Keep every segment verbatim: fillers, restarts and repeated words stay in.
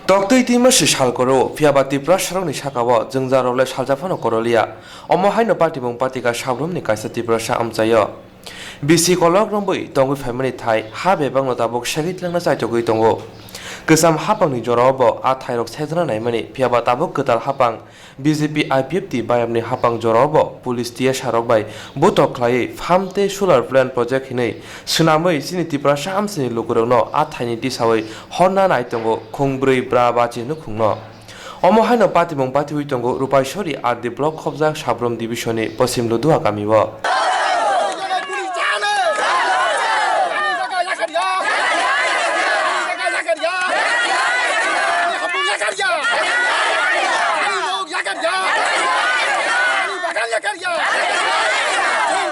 Toktwi twi masi sal koro, phiyaba Tiprasarokni sakao jwngjalrok le salsa phano korolia. Omo haino patimung patika sabrumni kaisa Tiprasa amchaio. Bisi kolok romwi tongwi phaimani thai ha bebakno tabuk segwi tlangna chaitogwi tongo. Kwcham hapangni jorao bo a thairok sejana naimani, phiyaba tabuk kwtal hapang B J P I P F T bayamni hapang jorao bo police T S R rok bai botok khlaiwi farm tei solar plant project hinwi swnamwi chini Tiprasa amchaini lukurokno a thaini tisawi horna nai tongo khungbrwi bra bachi nukhungno. Omo haino patimung patiwi tongo Rupaisori R D block khobjak Sabrum division ni Posim Ludua kamio.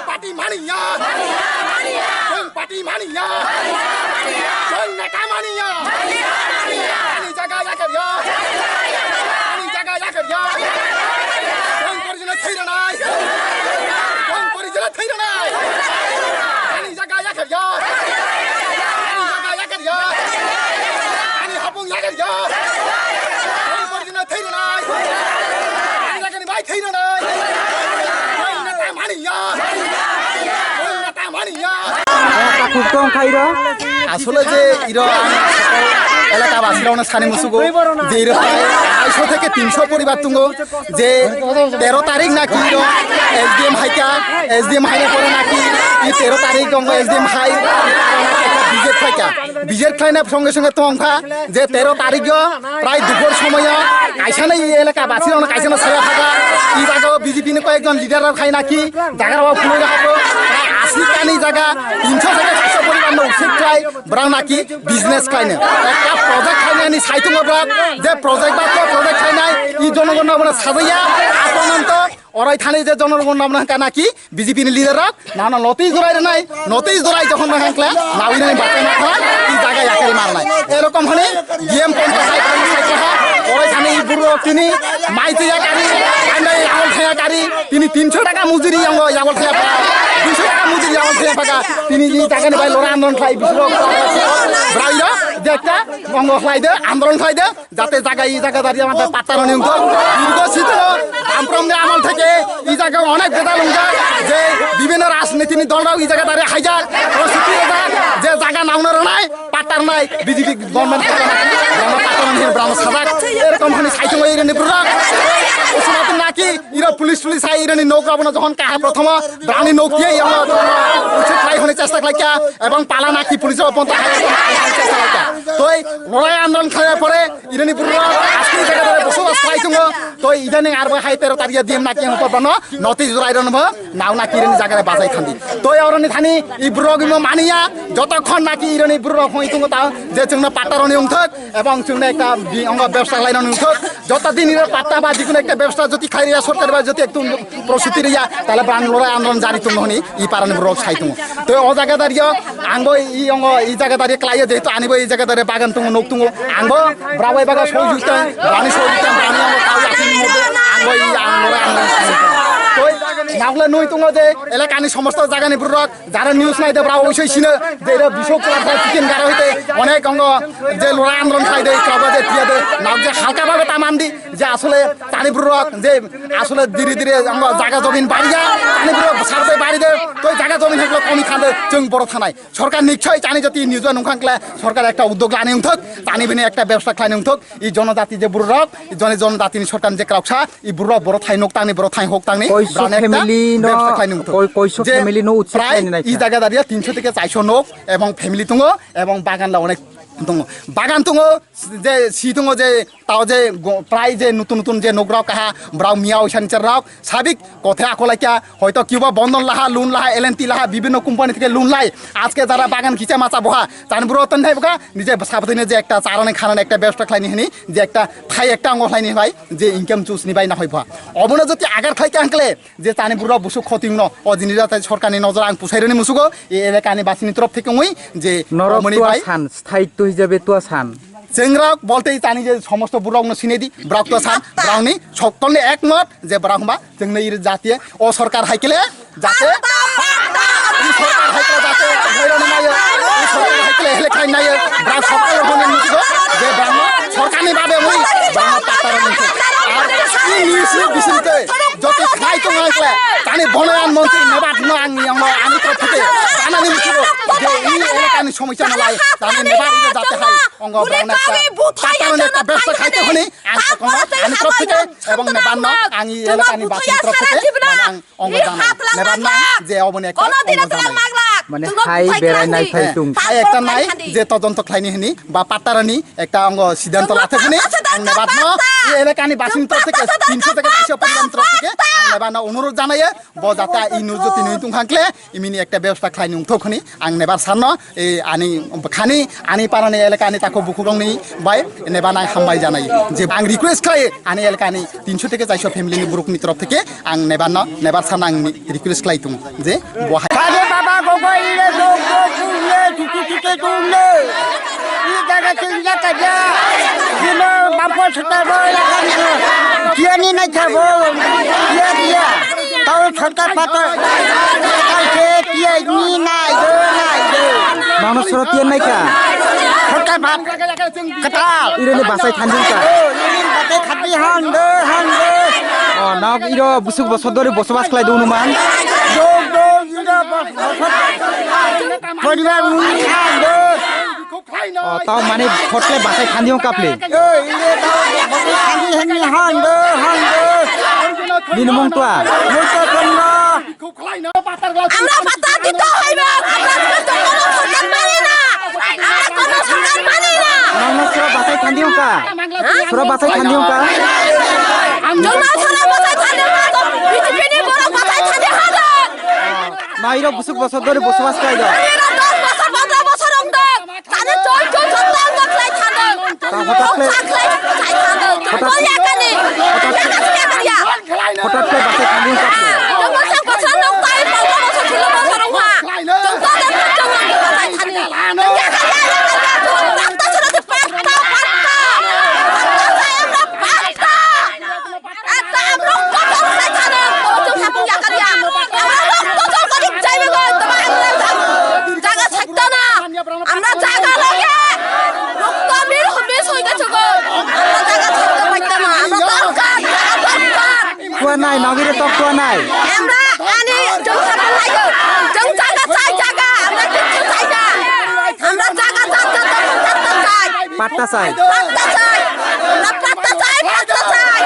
Party mania! Chwng party mania! Chwng neta mania! Ani jaga yakarya! Ani jaga yakarya! Chwng porijino thwiranai! Chwng porijino thwiranai! Ani jaga yakarya! Ani jaga yakarya! Ani hapung yakarya! Chwng porijino thwiranai! Ani jagani bai thwiranai! Chwng neta mania! Chwng neta mania! Asole je iro ang elaka basirokno sani musugo je iro prai aisho theke tinsho poribar tongo je tero tarik naki iro S D M haika, S D M haina pore naki i tero tarik tongo S D M hai visit khaika, visit khaina songe songe tongkha je tero tarik o prai dupor somoyo kaisa no i elaka basirokno kaisa no saya phaga, i jaga o B J P ni koyekjon leader rok hai naki jaga rok phunui rok prai aswk tani jaga tinsho theke satsho poribar no usik khlai borok naki business khlaino ekta project khlainani saitongo borok je project ba to project khlainai i jonogon abono sajaya apononto orai thani je jonogon abono hwnka naki B J P ni leader rok nana notice dorai rwnai, notice dorai jokhon na hangkla nawi nani batai ma khlai i jaga yakari marnai. Erokom hwnwi D M ponchayat sai ponchayat sai kha, orai thani i buru rok tini mai twi yakari, andai yabol thaya kari, tini tinsho taka mujuri yango yabol thaya pha, duisho taka mujuri yabol thaya pha, tini i jaga ni bai lora andon khlai bisrok, brai rok jekta yango khlai de, andon khlai de. Jate jaga i jaga dari amar patta roni wngthok. Dirgo sitino Bampram ni amol theke i jaga onek bedal wngjak je bibhinno rajniti ni dol rok i jaga dari haijak, prostitute rok je jaga nangno rwnai patta rwnai B J P government patta rwnai, brahma patta rwnai hwnwi brahma sajak. Erokom hwnwi saitongo irini borok. Usumati naki iro police police hai irini nok abono jokhon kaha prothomo brani nok ye yamo uche khlai hwnwi chesta khlaikha ebong pala naki police o ponta hai chesta khlaikha. Toi lorai andolon khlai pore Irani burro aski jaga dare bosobash khlai tongo. Toi idani arbo hai tero tariya D M naki ang porba no notice jurai ron bo nau naki irani jaga re bajai khandi. Toi oroni thani i burro gimo maniya jotokhon naki irani burro hoi tongo ta je chwngno patta roni ungthok ebong chwngno ekta bi ongo bebsa khlai roni ungthok. Joto din iro patta ba jikun ekta bebsa joti khlai riya sorkar ba joti ektu prositi riya tale bang lorai andolon jari tongo honi i parani burro sai tongo. Toi o jaga dariyo Angbo i ongo i jaga dari khlaio jehetu anibo i jaga dari bagan tongo nok tongo. Angbo brabo bai baga soi jutan, bani soi jutan, bani ongo tau yakin mode. Angbo i ang nore ang nore. Toi nagla nui tongo je elakani somosto jagani burrok jara news naide brabo wisoi sino je ro bisok kla chicken garo hite onek ongo je lora andron khaide kaba je tiade nagje halka babe tamandi je asole tani burrok je asole dire dire ongo jaga jomin bariya tani burrok sarbe baride toi jaga jomin heklo komi thande chwng boro thanai. Sorkar niksoi chani jati nijo nungkhang kla sorkar ekta uddog lani wngthok, chani bini ekta bebsa khlai wngthok, i jonojati je burrok, i joni jonojati ni sorkar je krauksa, i burrok boro thai nok tangni, boro thai hok tangni, Koiso brani ekta family no, bebsa khlai wngthok. Koi-, koiso Je family no utse prai khlaini nai i kha. Jaga daria tinsho theke chaisho nok ebong family tongo, ebong bagan la onek tongo. Bagan tongo, je si tongo je Tao je go-, prai je nutun nutun je nogrok kaha, brao miya oisan cherrok, sabik kothe akolaikya, hoito kiuba bondon laha, loan laha, L and T laha, bibinno company theke loan lai, aske jara bagan kicha macha boha, chani buro ton thai boka, nije sabothaino je ekta charani khanani ekta bebsta khlaini hini, je ekta thai ekta ongo khlaini bai, je income source ni bai na hoi boha. Obono joti agar khlaikya hwnkle, je chani burok busuk khoti wngno, o jini jate sorkarni nojor ang pusaironi musugo, e elakani basini torop theke wngwi, je Norok omoni tua bai san, sthai twi jabe tua san. Chengrok bolte chani je somosto burokno sinedi, borok tua san, borokni sokkolni ekmot, je borok hwnba, chwngno iri jatiye, o sorkar haikele, jate, i sorkar haikele jate, bhaironi nayo, i sorkar haikele hele khai nayo, borok sokkol hwnwi musugo, je borokno sorkarni babe Bonoyan montri nebar no ang yang lo ani torof theke janani musugo je ini elakani somosya nalai tani nebar ino jate hai ongo brang ekta pataroni ekta bebsa khaite honi ang kono ani torof theke ebong nebar no ang elakani basini torof theke ang ongo janai nebar no je oboni ekta ongo janai. Mane hai berai nai phai tung. Hai ekta nai je todonto khlaini hini ba pataroni ekta ongo siddhanto lathakni ang nebar no ei elakani basini torof theke tinsho theke charsho poribar torof theke ang nebar no onurod janai bo jate i nujoti nui tungkha kle imini ekta bebsta khlai nungthok hini ang nebar sarno ei ani khani ani parani elakani tako bukhurongni bai nebar nai hambai janai je ang request khlai ani elakani tinsho theke charsho family ni borokni torof theke ang nebar no nebar sarno ang request khlai tung je bo hai. Kare baba gogo ile dog dog ile tutu tutu tunle. I jaga chinja kaja. Jino bampo sota bo ya kan. Kiani na chabo. Kiani ya. Tau sorkar pata. Kaise tiya ni nai do nai do. Mano soro tiya nai ka? Sorkar pat. Katal. Ire ni basai thanjung ka? Oh, ire ni basai khati han do han do. Oh, nok iro busuk bosodori bosobas khlai do numan. Do do iro bos bosod. Poribar muni han do. O, tao mane photle basai thani hong kaple. Ei, ire tao basai thani hani hon do, hon do. Nini mung tua? Mung tua kono. Amra pata dito hoibo, amra kono sorkar mani na. Amra kono sorkar mani na. Nang na sura basai thani hong ka? Sura basai thani hong ka? Jona sura basai thani hong ka. B J P ni borok basai thani hong ka. Mairo busuk bosor dori bosobas khlai do. Mairo dos bosor, pondro bosor wng do. Sani chol chol chol tang bok lai thang do. Ta hotat le. Chak lai chai thang do. Hotat. Chol ya kani. Hotat. Ya kani ya kani ya. Hotat le basai thang ding kap le. Jong bosor bosor nok tai pondro bosor sulo bosor wng ha. Jong to dan jong wng basai thang ni. Jong ya kani ya ya kani ya. Patta sura de patta patta. Patta sa ya patta. Ekta amrok kotor sai thano, kotor sapung yakar ya. Amrok kotor kori jaibe go, toma amrok jaga sakta na. Amra jaga loge. Rokto bir hobis hoi geche go. Amra jaga sakta paita na. Amra dorkar, jaga dorkar. Tua nai, nogire tok tua nai. Amra ani jong sapung lai go. Jong jaga sai jaga, amra kichu sai na. Amra jaga sakta, sakta sai. Patta sai. Patta sai. Amra patta sai, patta sai.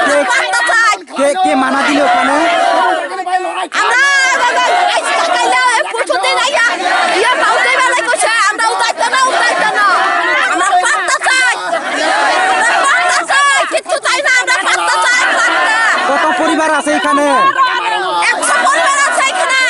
Ke, patta sai. Ke, ke mana dilo kano? Amra, amra, amra, ai, sakaila, e, puchute naiya. Iya, paute balai kocha, amra utai tana, utai tana. Amra patta sai. Amra patta sai. Kichu sai na, amra patta sai, patta. কত পরিবার আছে এখানে? Ekso poribar ache ekhane.